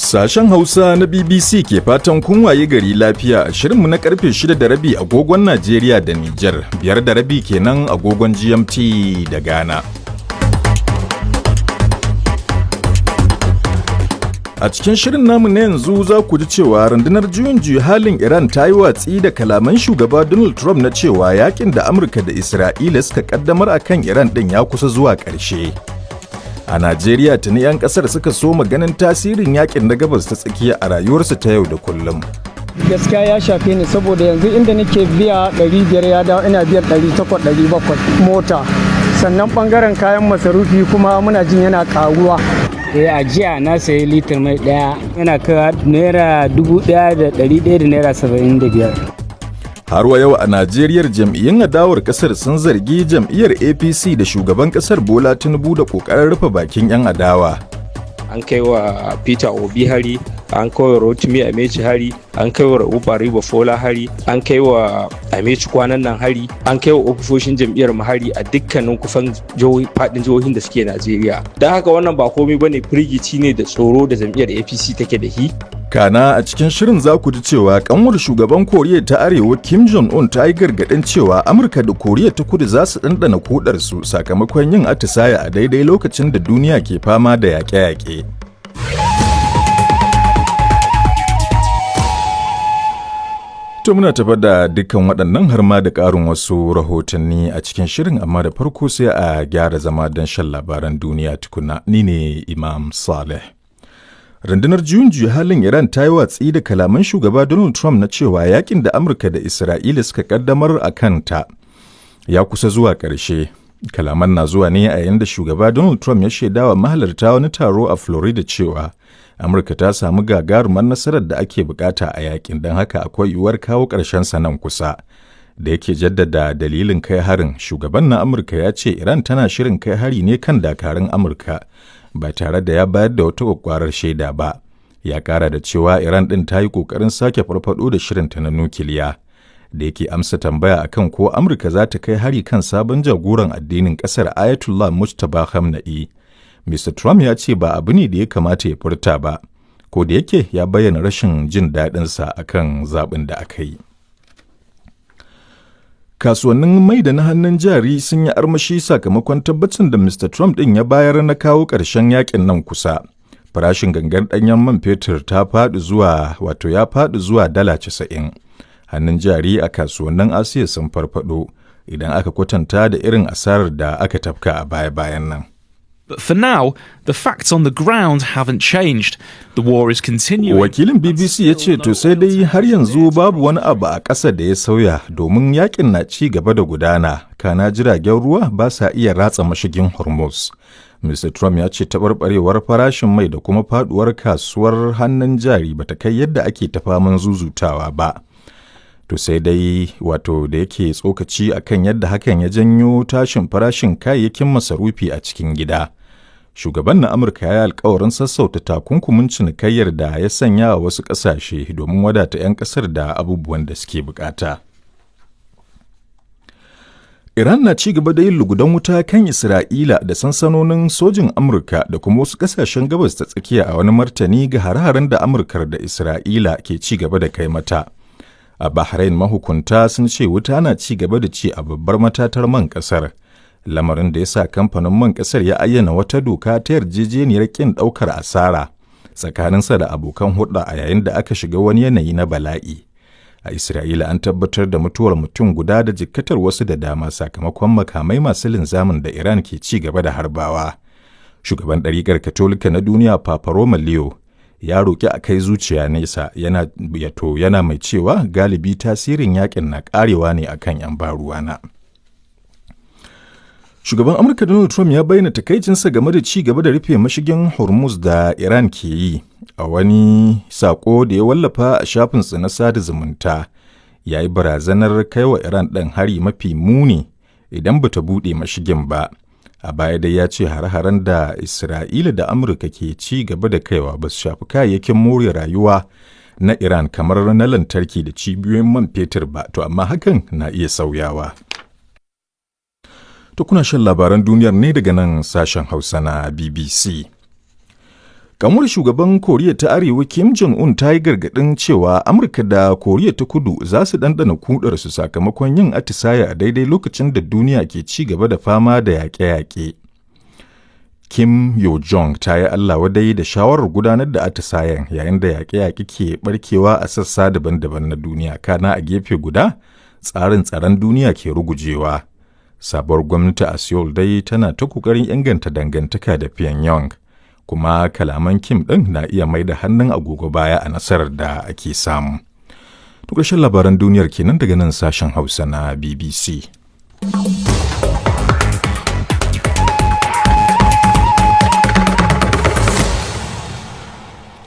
Sashen Hausa na BBC ke fatan kun waye gari lafiya a shirinmu na karfe 6 da rabi agogon Najeriya da Nijar, 5:30 kenan agogon GMT da Ghana. A cikin shirin namu na yanzu za ku ji cewa rundunar juyin juya halin Iran ta yi watsi da kalaman shugaba Donald Trump na cewa yakin da Amurka da Isra'ila suka kaddamar a kan Iran ɗin ya kusa zuwa ƙarshe. A Najeriya, tuni 'yan ƙasar suka so ganin tasirin yakin na Gabas ta Tsakiya a rayuwarsu ta yau da kullum. Gaskiya ya shafe ni, saboda yanzu inda nake biya 500 ya dawo ina biyan 800, 700 mota. Sannan bangaren kayan masarufi kuma muna jin yana karuwa. A jiya na sayi litar mai daya yana kaiwa ₦1,100 da ₦75. Har wa yau a Najeriyar, jam'iyyun adawar kasar sun zargi jam'iyyar APC da shugaban kasar Bola Tinubu da kokarin rufe bakin 'yan adawa. An kai wa Peter Obi hari, an kai wa Rotimi Amechi hari, an kai wa Ra'ufa Fola hari, an kai wa Amechi kwanan nan hari, an kai wa ofisoshin jam'iyyar mu hari a dukkanin kufan fadin jihohin da suke Najeriya. Don haka wannan ba komai bane, firgici ne da tsoro da jam'iyyar APC take da shi. Kana a cikin shirin za ku ji cewa kanwar shugaban Koriya ta Arewa Kim Jong-un ta yi gargaɗin cewa Amurka da Koriya ta Kudu za su ɗanɗana kudarsu sakamakon yin atisaya a daidai lokacin da duniya ke fama da yaƙe-yaƙe. To, muna tafa da dukkan waɗannan har ma da ƙarin wasu rahotanni a cikin shirin, amma da farko sai a gyara zama don shan labaran duniya tukuna. Ni ne Imam Saleh. Rundunar juyin juya halin Iran ta yi watsi da kalaman shugaba Donald Trump na cewa yakin da Amurka da Isra'ila suka kaddamar a kanta ya kusa zuwa ƙarshe. Kalaman na zuwa ne a yayin da shugaba Donald Trump ya shaidawa mahalarta wani taro a Florida cewa Amurka ta samu gagarumar nasarar da ake bukata a yakin, don haka akwai yiwuwar kawo ƙarshen sa nan kusa. Da yake jaddada dalilin kai harin, shugaban na Amurka ya ce Iran tana shirin kai hari ne kan dakarun Amurka, ba tare da ya bayar da wata kwakwarar shaida ba. Ya kara da cewa Iran ɗin ta yi ƙoƙarin sake farfaɗo da shirinta na nukiliya. Da yake amsa tambaya akan ko Amurka za ta kai hari kan sabon jagoran addinin ƙasar Ayatollah Mujtaba Khamenei, Mr. Trump ya ce ba abu ne da ya kamata ya furta ba, ko da yake ya bayyana rashin jin daɗinsa akan zaɓin da aka yi. Kasuwannin mai da na hannun jari sun yi armashi sakamakon tabbacin da Mr. Trump ɗin ya bayar na kawo ƙarshen yakin nan kusa. Farashin gangan ɗanyen man fetur ta faɗi zuwa, wato ya faɗi zuwa dala 90. Hannun jari a kasuwannin Asiya sun farfaɗo idan aka kwatanta da irin asarar da aka tafka a baya-bayan nan. But for now, the facts on the ground haven't changed. The war is continuing. Wakilin BBC ya ce to sai dai har yanzu babu wani abu a ƙasa da ya sauya, domin yakin na ci gaba da gudana, kana jiragen ruwa ba sa iya ratsa mashigin Hormuz. Mr. Trump ya ce taɓarɓarewar farashin mai da kuma faɗuwar kasuwar hannun jari bata kai yadda ake ta faman zuzutawa ba. To sai dai, wato da yake tsokaci akan yadda hakan ya janyo tashin farashin kayayyakin masarufi a cikin gida, shugaban na Amurka ya yi alkawarin sassauta takunkumin cinikayyar da ya sanya wa wasu ƙasashe domin wadata 'yan ƙasar da abubuwan da suke bukata. Iran na ci gaba da yin lugudan wuta kan Isra'ila da sansanonin sojin Amurka da kuma wasu ƙasashen Gabas ta Tsakiya a wani martani ga hare-haren da Amurkar da Isra'ila ke ci gaba da kai mata. A Bahrain, mahukunta sun ce wuta na ci gaba da ci a babbar matatar man ƙasar, lamarin da ya sa kamfanin man kasar ya ayyana wata doka ta yarjejeniyar kin daukar asara tsakaninsa da abokan hulɗa a yayin da aka shiga wani yanayi na bala'i. A Isra'ila, an tabbatar da mutuwar mutum guda da jikkatar wasu da dama sakamakon makamai masu linzamin da Iran ke ci gaba da harbawa. Shugaban ɗariƙar Katolika na duniya, Papa Roma Leo, ya roƙi a kai zuciya nesa, yana yato yana mai cewa galibi tasirin yakin na ƙarewa ne akan 'yan baruwana. Shugaban Amurka Donald Trump ya bayyana takaicinsa game da ci gaba da rufe mashigin Hormuz da Iran ke yi. A wani sako da ya wallafa a shafinsa na sada zumunta, ya yi barazanar kai wa Iran ɗin hari mafi muni idan ba ta buɗe mashigin ba. A baya dai ya ce har-haren da Isra'ila da Amurka ke ci gaba da kaiwa ba su shafi kayayyakin more rayuwa na Iran kamar na lantarki da cibiyoyin man fetur ba, to amma hakan na iya sauyawa. To, kuna shan labaran duniyar ne daga nan sashen Hausa na BBC. Kamar shugaban Koriya ta Arewa Kim Jong-un ta yi gargaɗin cewa Amurka da Koriya ta Kudu za su ɗanɗana kudarsu sakamakon yin atisaya a daidai lokacin da duniya ke ci gaba da fama da yaƙe-yaƙe. Kim Yo Jong ta yi Allah wadai da shawarar gudanar da atisayen yayin da yaƙe-yaƙe ke barkewa a sassa daban-daban na duniya kana a gefe guda tsarin tsaron duniya ke rugujewa. Sabuwar gwamnati a Seoul dai tana ta ƙoƙarin inganta dangantaka da Pyongyang. Kuma kalaman Kim ɗin na iya mai da hannun agogo baya a nasarar da ake samu. To ƙarshen labaran duniyar kenan daga nan sashen Hausa na BBC.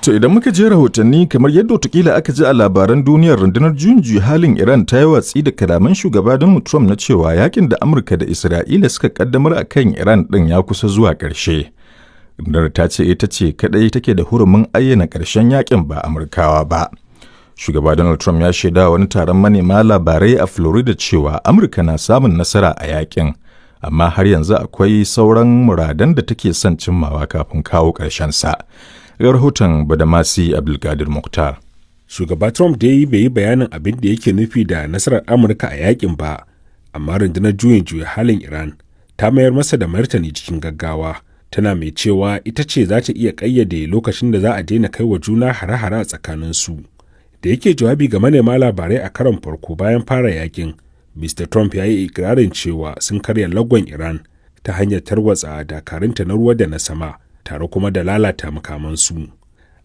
To idan muka je rahotanni kamar yadda watakila aka ji a labaran duniyar rundunar juyin juya halin Iran ta yi watsi da kalaman shugaba Donald Trump na cewa yakin da Amurka da Isra'ila suka kaddamar a kan Iran ɗin ya kusa zuwa ƙarshe. Rundunar ta ce ita ce kadai take da hurumin ayyana ƙarshen yakin ba Amurkawa ba. Shugaba Donald Trump ya shaida wani taron manema labarai a Florida cewa Amurka na samun nasara a yakin, amma har yanzu akwai sauran muradan da take son cimmawa kafin kawo ƙarshen sa. Ga rahoton Badamasi Abdulkadir Mukhtar. Shugaba Trump dai bai yi bayanin abin da yake nufi da nasarar Amurka a yakin ba, amma rundunar juyin juya halin Iran ta mayar masa da martani cikin gaggawa. Tana mai cewa ita ce za ta iya ƙayyade lokacin da za a daina kai wa juna hare-hare a tsakaninsu. Da yake jawabi ga manema labarai a karon farko bayan fara yakin, Mr. Trump ya yi ikirarin cewa sun karya lagon Iran ta hanyar tarwatsa dakarunta na ruwa da na sama, tare kuma da lalata makamansu.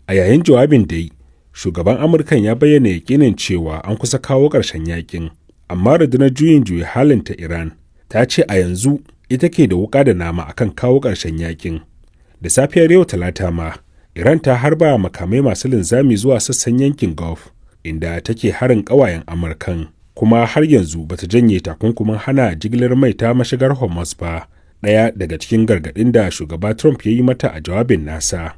A yayin jawabin dai, shugaban Amurkan ya bayyana yakinin cewa an kusa kawo ƙarshen yakin, amma rundunar juyin juya halin ta Iran ta ce a yanzu ita ke da wuka da nama akan kawo ƙarshen yakin. Da safiyar yau Talata ma, Iran ta harba makamai masu linzami zuwa sassan yankin Gulf, inda take harin ƙawayen Amurkan, kuma har yanzu bata janye takunkumin hana jigilar mai ta mashigar Hormuz ba, ɗaya daga cikin gargaɗin da shugaba Trump ya yi mata a jawabin nasa.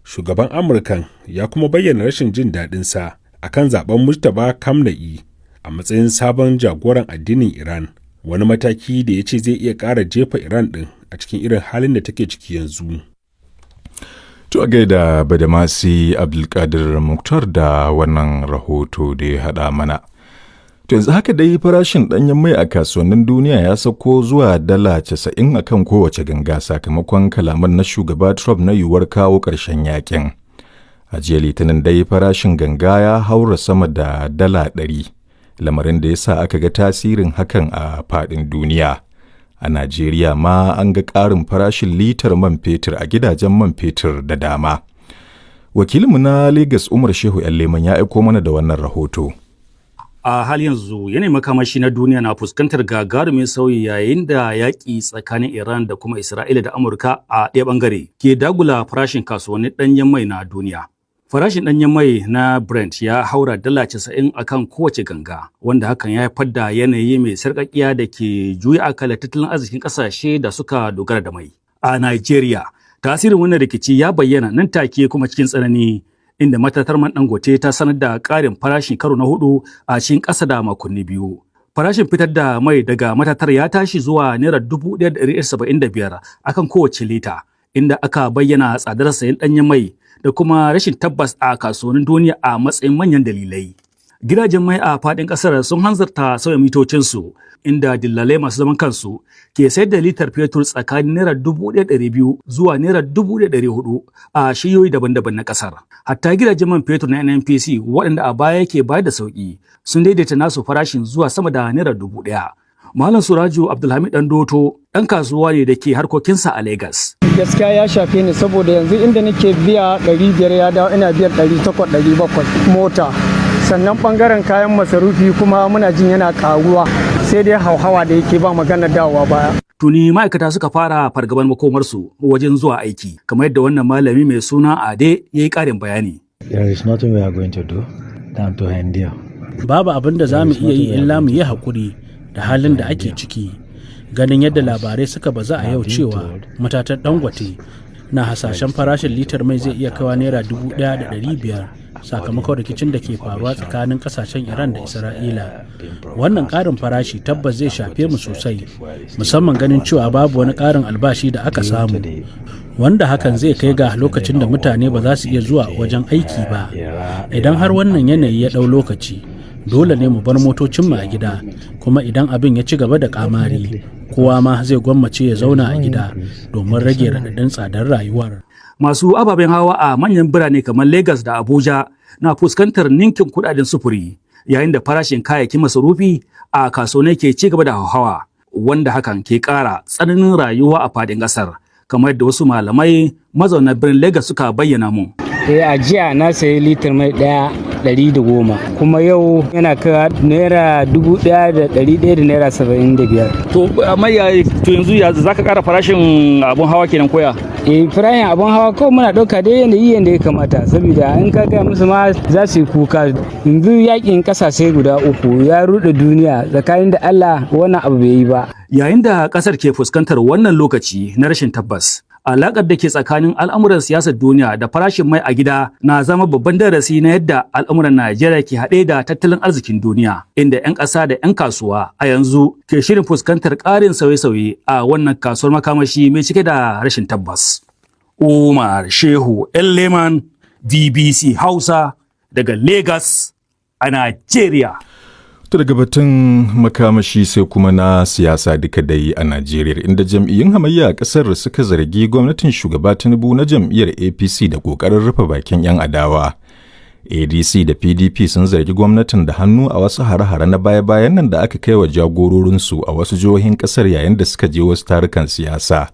Shugaban Amurkan ya kuma bayyana rashin jin daɗinsa akan zaben Mujtaba Kamna'i a matsayin sabon jagoran addinin Iran. Wani mataki da ya ce zai iya ƙara jefa Iran ɗin a cikin irin halin da take ciki yanzu. To a gaida Badamasi Abdulkadir Muktar da wannan rahoto da ya haɗa mana. To yanzu haka dai farashin ɗanyen mai a kasuwannin duniya ya sauko zuwa dala 90 a kan kowace ganga sakamakon kalaman na shugaba Trump na yiwuwar kawo ƙarshen yakin. A jiya Litinin dai farashin ganga ya haura sama da dala 100. Lamarin da ya sa aka ga tasirin hakan a faɗin duniya. A Najeriya ma an ga ƙarin farashin litar man fetur a gidajen man fetur da dama. Wakilinmu na Legas Umar Shehu Leman ya aiko mana da wannan rahoto. A hal yanzu yanayin makamashi na duniya na fuskantar gagarumin sauyi yayin da yaƙi tsakanin Iran da kuma Isra'ila da Amurka a ɗaya ɓangare ke dagula farashin kasuwannin ɗanyen mai na duniya. Farashin ɗanyen mai na Brent ya haura dala 90 a kan kowace ganga, wanda hakan ya haifar da yanayi mai sarƙaƙiya da ke juya akalar tattalin arzikin ƙasashe da suka dogara da mai. A Nigeria, tasirin wannan rikici ya bayyana nan take kuma cikin tsanani, inda matatar man Dangote ta sanar da ƙarin farashin karo na hudu a cikin ƙasa da makonni 2. Farashin fitar da mai daga matatar ya tashi zuwa naira 1,175 akan kowace lita, inda aka bayyana tsadar sayan ɗanyen mai da kuma rashin tabbas a kasuwannin duniya a matsayin manyan dalilai. Gidajen mai a faɗin ƙasar sun hanzarta sauya mitocinsu inda dillalai masu zaman kansu ke sayar da litar fetur tsakanin naira 1,200 zuwa naira 1,400 a shiyoyi daban-daban na ƙasar. Hatta gidajen man fetur na NNPC waɗanda a baya ke bayar da sauƙi sun daidaita nasu farashin zuwa sama da naira 1,000. Malam Suraju Abdulhamid Dandoto ɗan kasuwa ne da ke harkokinsa a Legas. Gaskiya ya shafe ni saboda yanzu inda nake biya 500 ya dawo ina biyan 800 700 mota. Sannan bangaren kayan masarufi kuma muna jin yana karuwa sai dai hauhawa da yake ba magana dawowa baya. Tuni ma'aikata suka fara fargaban makomarsu wajen zuwa aiki kamar yadda wannan malami mai suna Ade ya yi ƙarin bayani. There is nothing we are going to do than to endure. Babu abin da za mu iya yi illa mu yi haƙuri da halin da ake ciki ganin yadda labarai suka bazu a yau cewa matatar Dangote na hasashen farashin litar mai zai iya kaiwa naira 1,500 sakamakon rikicin da ke faruwa tsakanin kasashen Iran da Isra'ila. Wannan ƙarin farashi tabbas zai shafe mu sosai, musamman ganin cewa babu wani ƙarin albashi da aka samu. Wanda hakan zai kai ga lokacin da mutane ba za su iya zuwa wajen aiki ba. Idan har wannan yanayi ya ɗau lokaci, dole ne mu bar motocinmu a gida, kuma idan abin ya ci gaba da kamari, kowa ma zai gwammace ya zauna a gida domin rage raɗaɗin tsadar rayuwar. Masu ababen hawa a manyan birane kamar Lagos da Abuja na fuskantar ninkin kudaden sufuri yayin da farashin kayayyakin masarufi a kasuwanni ke ci gaba da hauhawa, wanda hakan ke ƙara tsananin rayuwa a fadin ƙasar, kamar yadda wasu malamai mazauna birnin Lagos suka bayyana mu. A jiya na sayi litar mai ɗaya 110, kuma yau yana kai ₦1,100 da ₦75. To amma ya to yanzu ya zaka ƙara farashin abun hawa kenan koya? Eh, farashin abun hawa kawai muna ɗauka dai yanayi yanda ya kamata, saboda in ka gaya musu ma za su yi kuka. Yanzu yakin ƙasashe guda uku ya ruɗe duniya. Tsakanin da Allah, wannan abu bai yi ba. Yayin da ƙasar ke fuskantar wannan lokaci na rashin tabbas, alaƙar da ke tsakanin al'amuran siyasar duniya da farashin mai a gida na zama babban darasi na yadda al'amuran Najeriya ke haɗe da tattalin arzikin duniya, inda 'yan ƙasa da 'yan kasuwa a yanzu ke shirin fuskantar ƙarin sauye-sauye a wannan kasuwar makamashi mai cike da rashin tabbas. Umar Shehu Leman, BBC Hausa, daga Lagos a Najeriya. To daga batun makamashi sai kuma na siyasa, duka dai a Najeriya, inda jam'iyyun hamayya a ƙasar suka zargi gwamnatin shugaba Tinubu na jam'iyyar APC da ƙoƙarin rufe bakin 'yan adawa. ADC da PDP sun zargi gwamnatin da hannu a wasu hare-hare na baya-bayan nan da aka kai wa jagororinsu a wasu jihohin ƙasar yayin da suka je wasu tarukan siyasa.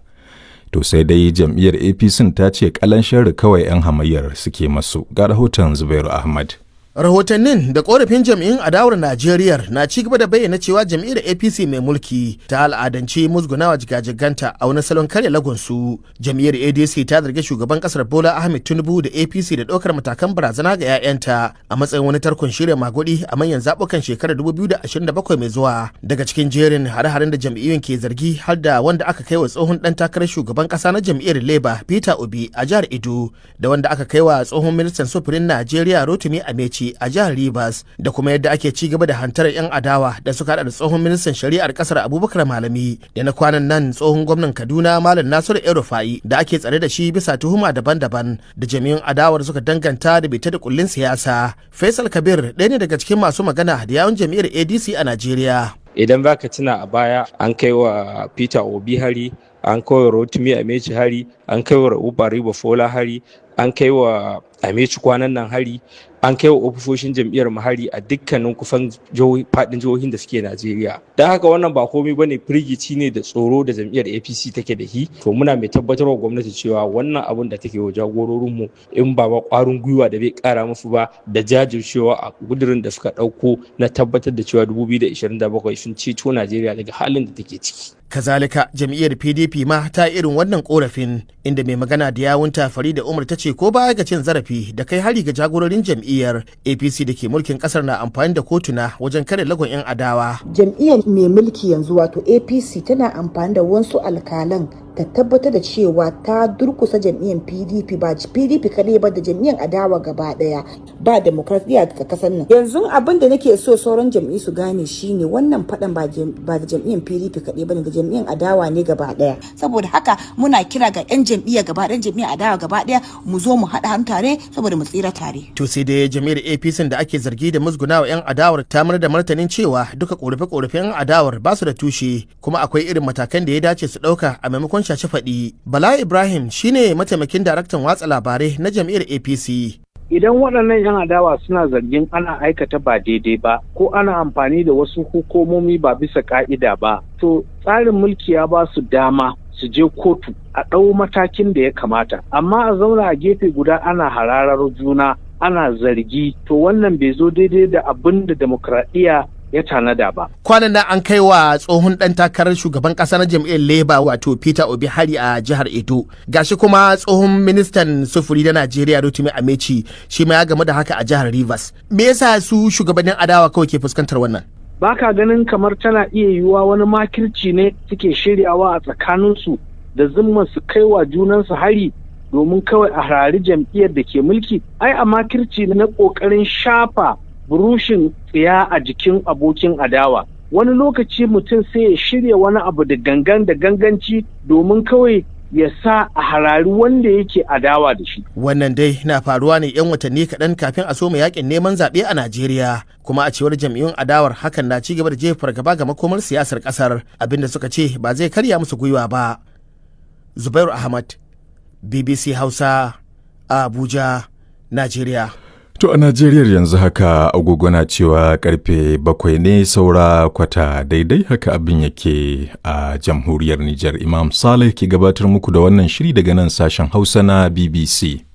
To sai dai jam'iyyar APC ta ce kalan sharri kawai 'yan hamayyar suke masu. Ga rahoton Zubairu Ahmad. Rahotannin da korafin jam'iyyun adawar Najeriya na ci gaba da bayyana cewa jam'iyyar APC mai mulki ta al'adance musgunawa jigajiganta a wani salon karya lagonsu. Jam'iyyar ADC ta zargi shugaban kasar Bola Ahmed Tinubu da APC da ɗaukar matakan barazana ga 'ya'yanta a matsayin wani tarkon shirya magudi a manyan zaɓukan shekarar 2027 mai zuwa. Daga cikin jerin hare-haren da jam'iyyun ke zargi har da wanda aka kai wa tsohon ɗan takarar shugaban ƙasa na jam'iyyar Labour Peter Obi a jihar Edo, da wanda aka kai wa tsohon ministan sufurin Najeriya Rotimi Amechi a jihar Rivers, da kuma yadda ake ci gaba da hantarar 'yan adawa da suka hada da tsohon ministan shari'ar kasar Abubakar Malami, da na kwanan nan tsohon gwamnan Kaduna Malam Nasiru El-Rufai da ake tsare da shi bisa tuhuma daban-daban da jami'an adawar suka danganta da bita da kullin siyasa. Faisal Kabir ɗaya ne daga cikin masu magana da yawun jam'iyyar ADC a Najeriya. Idan baka tuna, a baya an kai wa Peter Obi hari, an kai wa Rotimi Amechi hari, an kai wa Ra'u Fola hari, an kai wa Amechi kwanan nan hari, an kai wa ofisoshin jam'iyyar mu hari a dukkanin kusan fadin jihohin da suke Najeriya. Don haka wannan ba komai bane, firgici ne da tsoro da jam'iyyar APC take da shi. To muna mai tabbatarwa gwamnati cewa wannan abun da take wa jagororin mu in ba ba kwarin gwiwa da bai kara musu ba da jajircewa a gudurin da suka dauko na tabbatar da cewa 2027 sun ceto Najeriya daga halin da take ciki. Kazalika jam'iyyar PDP ma ta irin wannan korafin, inda mai magana da yawunta Farida Umar ta ce ko baya ga cin zarafi da kai hari ga jagororin jam'iyyar APC da ke mulkin kasar, na amfani da kotuna wajen kare lagon 'yan adawa. Jam'iyyar mai mulki yanzu, wato APC, tana amfani da wasu alkalan ta tabbatar da cewa ta durkusa jam'iyyar PDP, ba PDP kadai ba, da jam'iyyar adawa gaba daya. Ba demokradiyya a kasar nan yanzu. Abin da nake so sauran jam'iyyu su gane shine wannan fadan ba da jam'iyyar PDP kadai bane, da jam'iyyar adawa ne gaba daya. Saboda haka muna kira ga 'yan jam'iyya gaba ɗayan, jam'iyyar adawa gaba daya, mu zo mu haɗa hannu tare saboda mu tsira tare. To sai dai jam'iyyar APC da ake zargi da musgunawa 'yan adawar ta mayar da martanin cewa duka korafe-korafen 'yan adawar ba su da tushe, kuma akwai irin matakan da ya dace su ɗauka a maimakon shaci faɗi. Bala Ibrahim shine mataimakin daraktan watsa labarai na jam'iyyar APC. Idan waɗannan 'yan adawa suna zargin ana aikata ba daidai ba ko ana amfani da wasu hukumomi ba bisa ka'ida ba, to tsarin mulki ya ba su dama su je kotu a ɗau matakin da ya kamata. Amma a zauna a gefe guda ana hararar juna, ana zargi, to wannan bai zo daidai da abin da demokradiyya ya tanada ba. Kwanan nan an kai wa tsohon dan takarar shugaban kasa na jam'iyyar Labour, wato Peter Obi, hari a jihar Edo. Gashi kuma tsohon ministan sufuri na Najeriya Rotimi Amechi shi ma ya gamu da haka a jihar Rivers. Me yasa su shugabannin adawa kawai ke fuskantar wannan? Baka ganin kamar tana iya yiwuwa wani makirci ne suke shiryawa a tsakaninsu da zumman su kai wa junansu hari domin kawai a harari jam'iyyar da ke mulki? Ai a makirci na ƙoƙarin shafa burushin tsiya a jikin abokin adawa. Wani lokaci mutum sai ya shirya wani abu da gangan da ganganci domin kawai ya sa a harari wanda yake adawa da shi. Wannan dai na faruwa ne 'yan watanni kaɗan kafin a soma yakin neman zaɓe a Najeriya, kuma a cewar jam'iyyun adawar hakan na ci gaba da jefa fargaba ga makomar siyasar ƙasar, abinda suka ce ba zai karya musu gwiwa ba. Zubairu Ahmad, BBC Hausa, Abuja, Najeriya. To a Najeriya yanzu haka agogo na cewa karfe 7 ne saura kwata daidai, haka abin yake a jamhuriyar Nijar. Imam Saleh ke gabatar muku da wannan shiri daga nan sashen Hausa na BBC.